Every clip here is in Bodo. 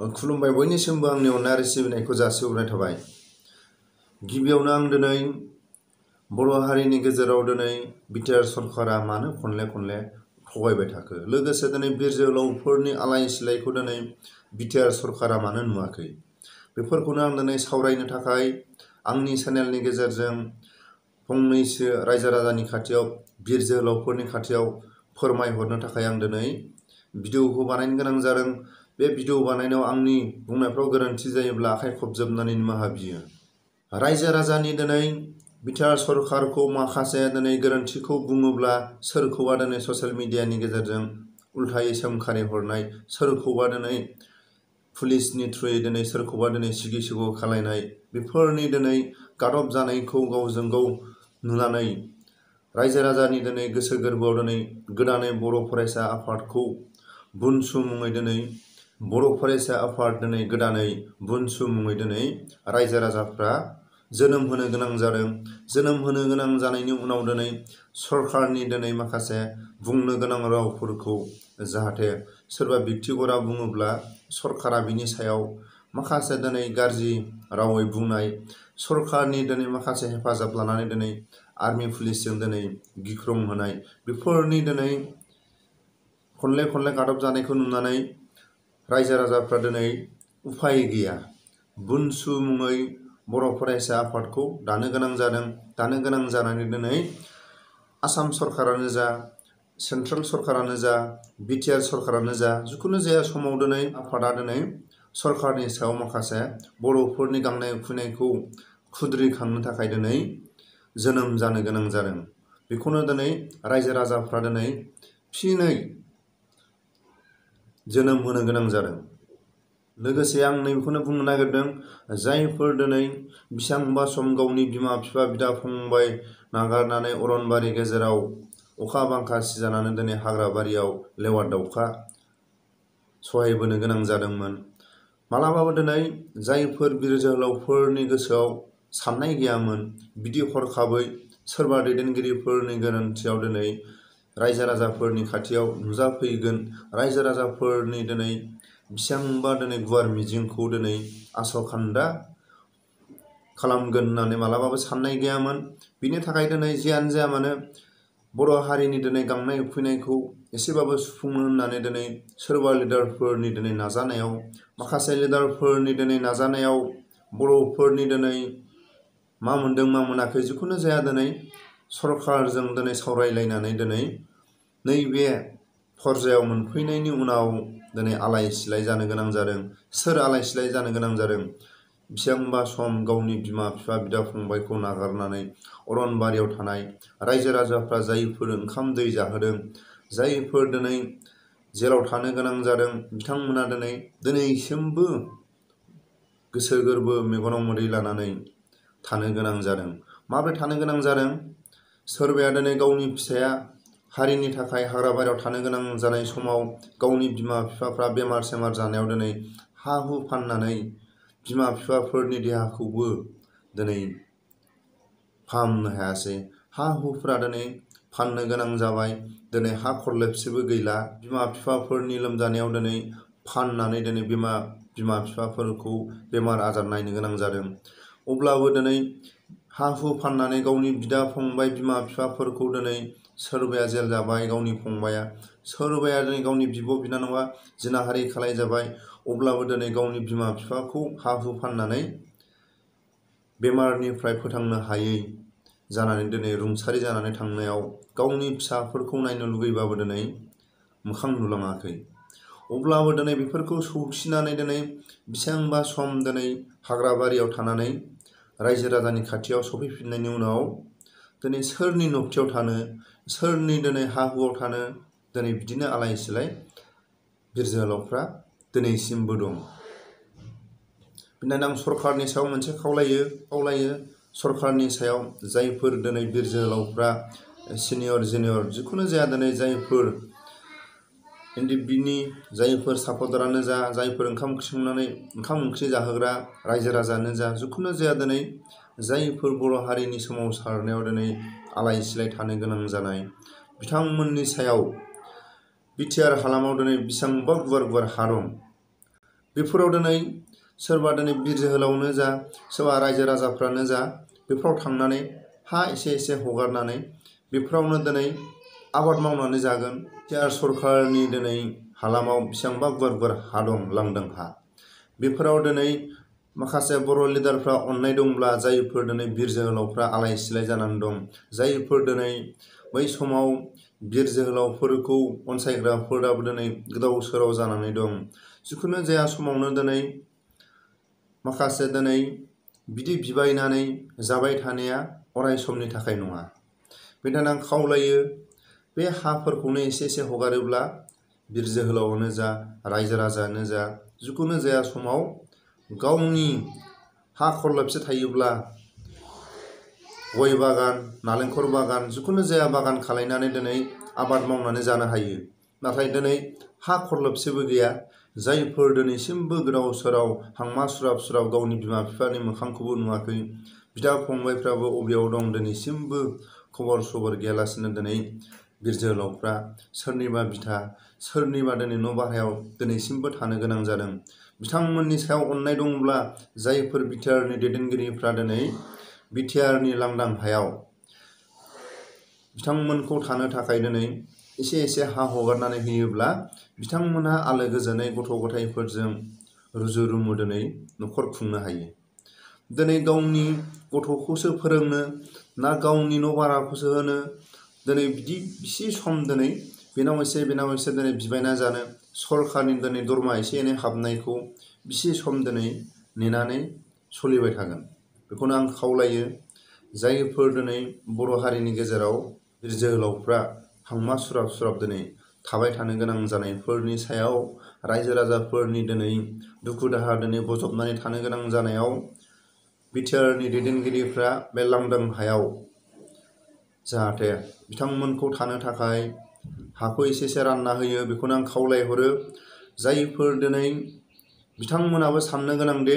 खुलुमबाय बयनिसिमबो आंनि अननाय आरो सिबिनायखौ जासिहरनाय थाबाय। गिबियावनो आं दिनै बर' हारिनि गेजेराव दिनै बिटिआर सरकारा मानो खनले खनले थगायबाय थाखो, लोगोसे दिनै बिर जोहोलावफोरनि आलाय सिलायखौ दिनै बिटिआर सरकारा मानो नुवाखै, बेफोरखौनो आं दिनै सावरायनो थाखाय आंनि चेनेलनि गेजेरजों फंनैसो रायजो राजानि खाथियाव, बिर जोहोलावफोरनि खाथियाव फोरमायहरनो थाखाय आं दिनै भिडिअखौ बानायनो गोनां जादों। बे भिडिअ बानायनायाव आंनि बुंनायफ्राव गोरोन्थि जायोब्ला आखाइ खबजोबनानै निमाहा बियो। रायजो राजानि दिनै बिटिआर सरकारखौ माखासे दिनै गोरोन्थिखौ बुङोब्ला सोरखौबा दिनै ससियेल मिडियानि गेजेरजों उल्थायै सोंखारि हरनाय, सोरखौबा दिनै पुलिसनि थ्रुयै दिनै सोरखौबा दिनै सिगि सिग' खालायनाय, बेफोरनि दिनै गादब जानायखौ गावजों गाव नुनानै रायजो राजानि दिनै गोसो गोरबोआव दिनै गोदानै बर' फरायसा आफादखौ बुनसु मुङै दिनै बर' फरायसा आफाद दिनै गोदानै बुनसु मुङै दिनै रायजो राजाफ्रा जोनोम होनो गोनां जादों। जोनोम होनो गोनां जानायनि उनाव दिनै सरकारनि दिनै माखासे बुंनो गोनां रावफोरखौ जाहाथे सोरबा बिक्तिगरा बुङोब्ला सरकारा बिनि सायाव माखासे दिनै गाज्रि रावै बुंनाय, सरकारनि दिनै माखासे हेफाजाब लानानै दिनै आर्मि पुलिसजों दिनै गिख्रं होनाय, बेफोरनि दिनै खनले खनले गादब जानायखौ नुनानै रायजो राजाफ्रा दिनै उफाय गैया बुनसु मुङै बर' फरायसा आफादखौ दानो गोनां जादों। दानो गोनां जानानै दिनै आसाम सरकारानो जा, सेन्ट्रेल सरकारानो जा, बिटिआर सरकारानो जा, जिखुनु जाया समाव दिनै आफादा दिनै सरकारनि सायाव माखासे बर'फोरनि गांनाय उखैनायखौ खुद्रिखांनो थाखाय दिनै जोनोम जानो गोनां जादों। बेखौनो दिनै रायजो राजाफ्रा दिनै फिनै जोनोम होनो गोनां जादों। लोगोसे आं नैबेखौनो बुंनो नागिरदों, जायफोर दिनै बेसेबांबा सम गावनि बिमा बिफा बिदा फंबाय नागारनानै अरनबारि गेजेराव अखा बांखा सिजानानै दिनै हाग्रा बारियाव लेवार दाउखा सहायबोनो गोनां जादोंमोन, मालाबाबो दिनै जायफोर बिर जोहोलावफोरनि गोसोआव साननाय गैयामोन बिदि हरखाबै सोरबा दैदेनगिरिफोरनि गोरोन्थियाव दिनै रायजो राजाफोरनि खाथियाव नुजाफैगोन, रायजो राजाफोरनि दिनै बेसेबांबा दिनै गुवार मिजिंखौ दिनै आसखान्दा खालामगोन होननानै मालाबाबो साननाय गैयामोन। बिनि थाखाय दिनै जियानो जाया मानो बर' हारिनि दिनै गांनाय उखैनायखौ एसेबाबो सुफुंनो होननानै दिनै सोरबा लिडारफोरनि दिनै नाजानायाव, माखासे लिडारफोरनि दिनै नाजानायाव बर'फोरनि दिनै मा मोनदों मा मोनाखै जिखुनु जाया दिनै सरकारजों दिनै सावरायलायनानै दिनै नैबे फर्जायाव मोनफैनायनि उनाव दिनै आलाय सिलाय जानो गोनां जादों। सोर आलाय सिलाय जानो गोनां जादों? बेसेबांबा सम गावनि बिमा बिफा बिदा फंबायखौ नागारनानै अरनबारियाव थानाय रायजो राजाफ्रा जायफोर ओंखाम दै जाहोदों, जायफोर दिनै जेराव थानो गोनां जादों, बिथांमोना दिनैसिमबो गोसो गोरबो मेगनाव मोदै लानानै थानो गोनां जादों। माबोरै थानो गोनां जादों? सोरबाया दिनै गावनि फिसाया हारिनि थाखाय हाग्रा बारियाव थानो गोनां जानाय समाव गावनि बिमा बिफाफ्रा बेमार सेमार जानायाव दिनै हा हु फाननानै बिमा बिफाफोरनि देहाखौबो दिनै फाहामनो हायासै। हा हुफ्रा दिनै फाननो गोनां जाबाय, दिनै हा खरलेबसेबो गैला। बिमा बिफाफोरनि लोमजानायाव दिनै फाननानै दिनै बिमा बिफाफोरखौ बेमार आजार नायनो गोनां जादों। अब्लाबो दिनै हा हु फाननानै गावनि बिदा फंबाय बिमा बिफाफोरखौ दिनै सोरबाया जेल जाबाय, गावनि फंबाया, सोरबाया दिनै गावनि बिब' बिनानावा जिनाहारि खालाय जाबाय। अब्लाबो दिनै गावनि बिमा बिफाखौ हा हु फाननानै बेमारनिफ्राय फोथांनो हायै जानानै दिनै रुंसारि जानानै थांनायाव गावनि फिसाफोरखौ नायनो लुगैबाबो दिनै मोखां नुलाङाखै। अब्लाबो दिनै बेफोरखौ सौसिनानै दिनै बेसेबांबा सम दिनै हाग्रा बारियाव थानानै रायजो राजानि खाथियाव सफैफिननायनि उनाव दिनै सोरनि नबथियाव थानो, सोरनि दिनै हा हुआव थानो, दिनै बिदिनो आलाय सिलाय बिर जोहोलावफ्रा दिनैसिमबो दं। बेनिखायनो आं सरकारनि सायाव मोनसे खावलायो सरकारनि सायाव जायफोर दिनै बिर जोहोलावफ्रा सिनियर जुनियर जिखुनु जाया दिनै जायफोर एनडिएफबिनि जायफोर सापर्टारानो जा, जायफोर ओंखाम ओंख्रि संनानै ओंखाम ओंख्रि जाहोग्रा रायजो राजायानो जा, जिखुनु जाया दिनै जायफोर बर' हारिनि सोमावसारनायाव दिनै आलाय सिलाय थानो गोनां जानाय बिथांमोननि सायाव बिटिआर हालामाव दिनै बेसेबांबा गुवार गुवार हा दं। बेफोराव दिनै सोरबा दिनै बिर जोहोलावनो जा सोरबा रायजो राजाफ्रानो जा बेफोराव थांनानै हा एसे हगारनानै बेफोरावनो दिनै आबाद मावनानै जागोन। बिटिआर सरकारनि दिनै हालामाव बेसेबांबा गुवार हा दं, लांदां हा। बेफोराव दिनै माखासे बर' लिडारफ्रा अननाय दंब्ला जायफोर दिनै बिर जोहोलावफ्रा आलाय सिलाय जानानै दं, जायफोर दिनै बै समाव बिर जोहोलावफोरखौ अनसायग्राफोराबो दिनै गोदाव सोराव जानानै दं। जिखुनु जाया समावनो दिनै माखासे दिनै बिदि बिबायनानै जाबाय थानाया अराय समनि थाखाय नङा। बेनिखायनो आं खावलायो बे हाफोरखौनो एसे हगारोब्ला बिर जोहोलावानो जा रायजो राजायानो जा जिखुनु जाया समाव गावनि हा खरलेबसे थायोब्ला गय बागान, नालेंखर बागान, जिखुनु जाया बागान खालायनानै दिनै आबाद मावनानै जानो हायो। नाथाय दिनै हा खरलेबसेबो गैया। जायफोर दिनैसिमबो गोदाव सोराव हांमा सुराब गावनि बिमा बिफानि मोखांखौबो नुवाखै, बिदा फंबायफ्राबो अबेयाव दं दिनैसिमबो खबर सबर गैयालासिनो दिनै बिर जोहोलावफ्रा सोरनिबा बिथा सोरनिबा दिनै न' भारायाव दिनैसिमबो थानो गोनां जादों। बिथांमोननि सायाव अननाय दंब्ला जायफोर बिटिआरनि दैदेनगिरिफ्रा दिनै बिटिआरनि लांदां हायाव बिथांमोनखौ थानो थाखाय दिनै एसे हा हगारनानै होयोब्ला बिथांमोनहा आलो गोजोनै गथ' गथायफोरजों रुजु रुमु दिनै न'खर खुंनो हायो। दिनै गावनि गथ'खौसो फोरोंनो ना गावनि न' भाराखौसो होनो दिनै बिदि बिसि सम दिनै बेनाव एसे दिनै बिबायना जानो सरकारनि दिनै दरमा एनै हाबनायखौ बिसि सम दिनै नेनानै सोलिबाय थागोन। बेखौनो आं खावलायो जायफोर दिनै बर' हारिनि गेजेराव बिर जोहोलावफ्रा हांमा सुराब दिनै थाबाय थानो गोनां जानायफोरनि सायाव रायजो राजाफोरनि दिनै दुखु दाहा दिनै बजबनानै थानो गोनां जानायाव बिटिआरनि दैदेनगिरिफ्रा बे लांदां हायाव जाहाथे बिथांमोनखौ थानो थाखाय हाखौ एसे रानना होयो। बेखौनो आं खावलायहरो। जायफोर दिनै बिथांमोनाबो साननो गोनां दे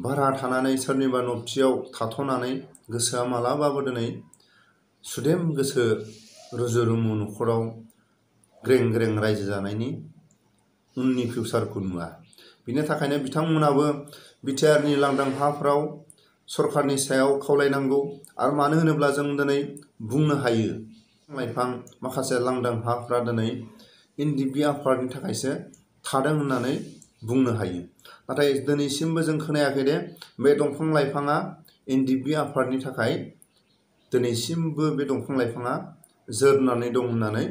भारा थानानै सोरनिबा नबथियाव थाथ'नानै गोसोआ मालाबाबो दिनै सुदेम गोसो रुजु रुमु न'खराव ग्रें रायजो जानायनि उननि फिउचारखौ नुवा। बिनि थाखायनो बिथांमोनाबो बिटिआरनि लांदां हाफ्राव सरकारनि सायाव खावलायनांगौ। आरो मानो होनोब्ला जों दिनै बुंनो हायो लाइफां माखासे लांदां हाफ्रा दिनै एनडिएफबि आफादनि थाखायसो थादों होननानै बुंनो हायो। नाथाय दिनैसिमबो जों खोनायाखै दे बे दंफां लाइफाङा एनडिएफबि आफादनि थाखाय दिनैसिमबो बे दंफां लाइफाङा जोरनानै दं होननानै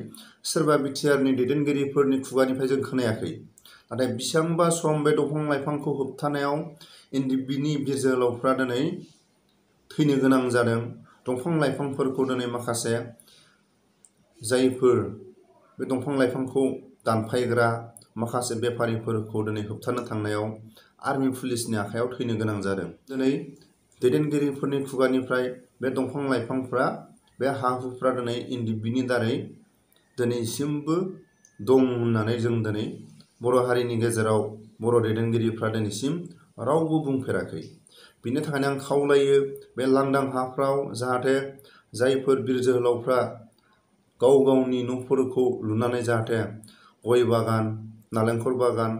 सोरबा बिटिआरनि दैदेनगिरिफोरनि खुगानिफ्राय जों खोनायाखै। नाथाय बेसेबांबा सम बे दंफां लाइफांखौ होबथानायाव एनडिएफबिनि बिर जोहोलावफ्रा दिनै थैनो गोनां जादों। दंफां लाइफांफोरखौ दिनै माखासे जायफोर बे दंफां लाइफांखौ दानफायग्रा माखासे बेफारिफोरखौ दिनै होबथानो थांनायाव आर्मि पुलिसनि आखायाव थैनो गोनां जादों। दिनै दैदेनगिरिफोरनि खुगानिफ्राय बे दंफां लाइफांफ्रा बे हा हुफ्रा दिनै एनडिएफबिनि दारै दिनैसिमबो दं होननानै जों दिनै बर' हारिनि गेजेराव बर' दैदेनगिरिफ्रा दिनैसिम रावबो बुंफेराखै। बिनि थाखायनो आं खावलायो बे लांदां हाफ्राव जाहाथे जायफोर बिर जोहोलावफ्रा गावनि न'फोरखौ लुनानै जाहाथे गय बागान, नालेंखर बागान,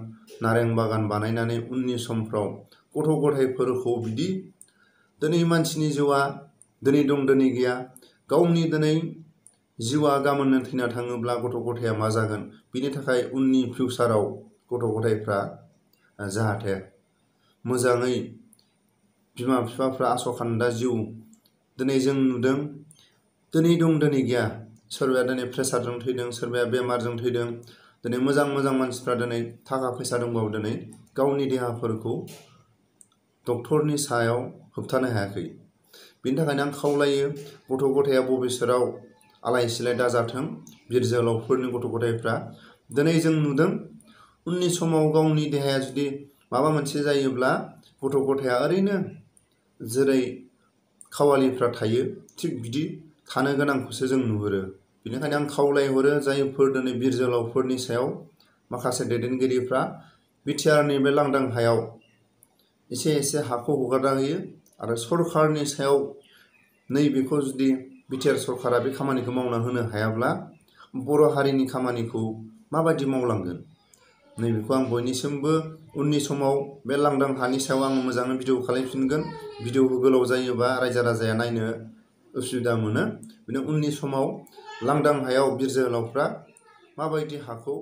नारें बागान बानायनानै उननि समफ्राव गथ' गथायफोरखौ बिदि दिनै मानसिनि जिउआ दिनै दं दिनै गैया। गावनि दिनै जिउआ गाबोननो थैना थाङोब्ला गथ' गथाया मा जागोन? बिनि थाखाय उननि फिउचाराव गथ' गथायफ्रा जाहाथे मोजाङै बिमा बिफाफ्रा आसखान्दा जिउ दिनै जों नुदों दिनै दं दिनै गैया। सोरबाया दिनै प्रेसारजों थैदों, सोरबाया बेमारजों थैदों। दिनै मोजां मानसिफ्रा दिनै थाखा फैसा दंबाबो दिनै गावनि देहाफोरखौ डक्टरनि सायाव होबथानो हायाखै। बिनि थाखायनो आं खावलायो गथ' गथाया भबिष्यतआव आलाय सिलाय दाजाथों बिर जोहोलावफोरनि गथ' गथायफ्रा। दिनै जों नुदों उननि समाव गावनि देहाया जुदि माबा मोनसे जायोब्ला गथ' गथाया ओरैनो जेरै खावालिफ्रा थायो थिग बिदि थानो गोनांखौसो जों नुहुरो। बेनिखायनो आं खावलायहरो जायफोर दिनै बिर जोहोलावफोरनि सायाव माखासे दैदेनगिरिफ्रा बिटिआरनि बे लांदां हायाव एसे हाखौ हगारना होयो आरो सरकारनि सायाव नैबेखौ जुदि बिटिआर सरकारा बे खामानिखौ मावना होनो हायाब्ला बर' हारिनि खामानिखौ माबायदि मावलांगोन? नैबेखौ आं बयनिसिमबो उननि समाव बे लांदां हानि सायाव आं मोजाङै भिडिअ खालामफिनगोन। भिडिअखौ गोलाव जायोबा रायजो राजाया नायनो उसुबिदा मोनो। बेनि उननि समाव लांदां हायाव बिर जोहोलावफ्रा माबायदि हाखौ